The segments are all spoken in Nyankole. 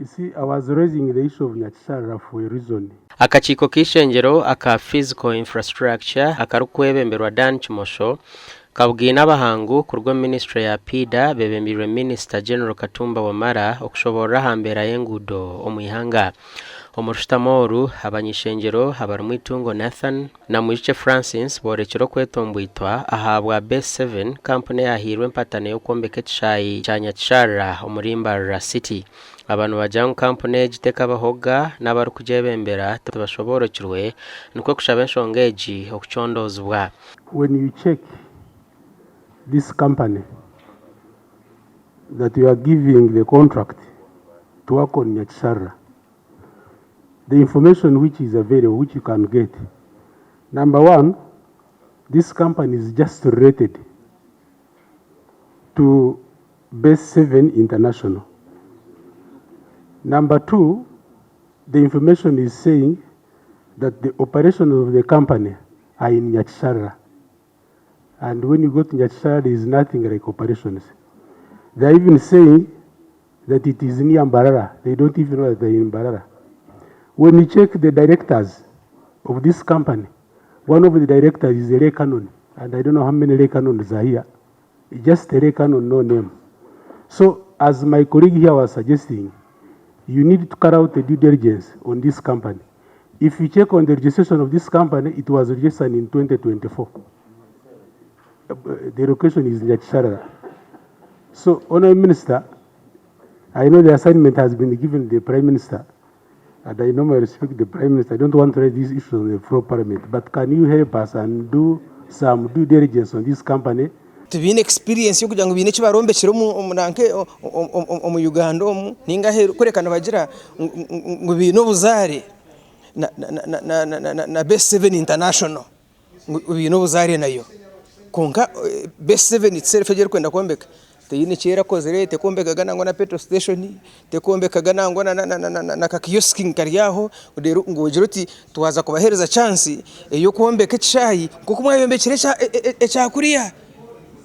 You see, I was raising the issue of Nyakisharara for a reason. Akakiiko k'eishengyero aka Physical Infrastructure akarikwebemberwa Dan Kimosho kabugaine abahangu kuruga omu minisiture ya PIDA bebembeirwe Minisita General Katumba Wamala okushoborora aha mbeera y'enguudo omu ihanga. Omu rushutamo oru, abany'ishengyero abarimu Itungo Nathan na Mwijukye Francis boorekire okwetomboitwa ahabwa Base Seven kampuni eyahairwe empatano y'okwombeka ekishaayi kya Nyakisharara omuri Mbarara City. Aba nibagira ngu kampuni egi tekabahoga n'abarikugyebembera tibashoboorokirwe nikwo kushaba enshonga egi okucondoozibwa. When you check this company that you are giving the contract to work on Nyakisharara, the information which is available which you can get, number one, this company is just related to Base 7 International. Number two, the information is saying that the operation of the company are in Nyakisharara. And when you go to Nyakisharara, there is nothing like operations. They are even saying that it is near Mbarara. They don't even know that they are in Mbarara. When you check the directors of this company, one of the directors is a lay canon, and I don't know how many lay canons are here. Just a lay canon, no name. So, as my colleague here was suggesting, you need to carry out a due diligence on this company. If you check on the registration of this company, it was registered in 2024. The location is Nyakisharara. So, Honorable Minister, I know the assignment has been given the Prime Minister, and I normally respect the Prime Minister. I don't want to raise these issues on the floor of Parliament, but can you help us and do some due diligence on this company? Tibaine experience y'okugira ngu baine eki barombekire omu Uganda omu ninga aheeru kureka nibagira ngu baine obuzaare na Base Seven International ngu baine obuzaare nayo. Kwonka Base Seven itself egi erikwenda kwombeka teine eki erakozire, tekombekaga nangwa na petrol station, tekombekaga nangwa na ka kiosk kari aho reero ngu ogire oti twaza kubaheereza chance ey'okwombeka ekishaayi nk'oku mwayombekire ekya kuriya.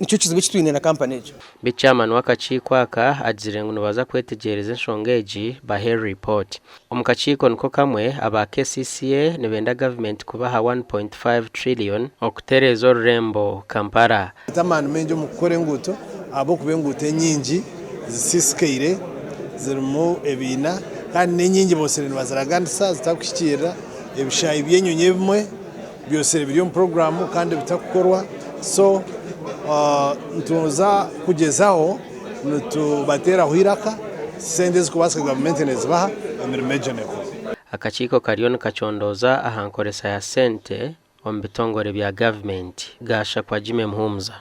Nikyo kizibu eki twine na kampani egyo. Beitu Chairman w'akakiiko aka agizire ngu nibaza kwetegyereza enshonga egi bahe ripooti. Omu kakiiko niko kamwe, aba KCCA nibenda gavumenti kubaha 1.5 trillion okutereeza orurembo Kampala. Bata amaani maingi omu kukora enguuto ahabw'okuba enguuto enyingi zisiisikaire, zirimu ebiina kandi n'enyingi botsire nibaziraganisa zitakuhikiirira. Ebishaayi by'enyonyi ebimwe byotsire biri omu puroguraamu kandi bitakukorwa. So nituza kugyezaho nitubateeraho eiraka, sente ezirikubaasika gavumenti neezibaha, emirimo egyo neekorwa. Akakiiko kariyo nikacondooza aha nkoresa ya sente omu bitongore bya gavumenti. Gashakwa Jimmy Muhumuza.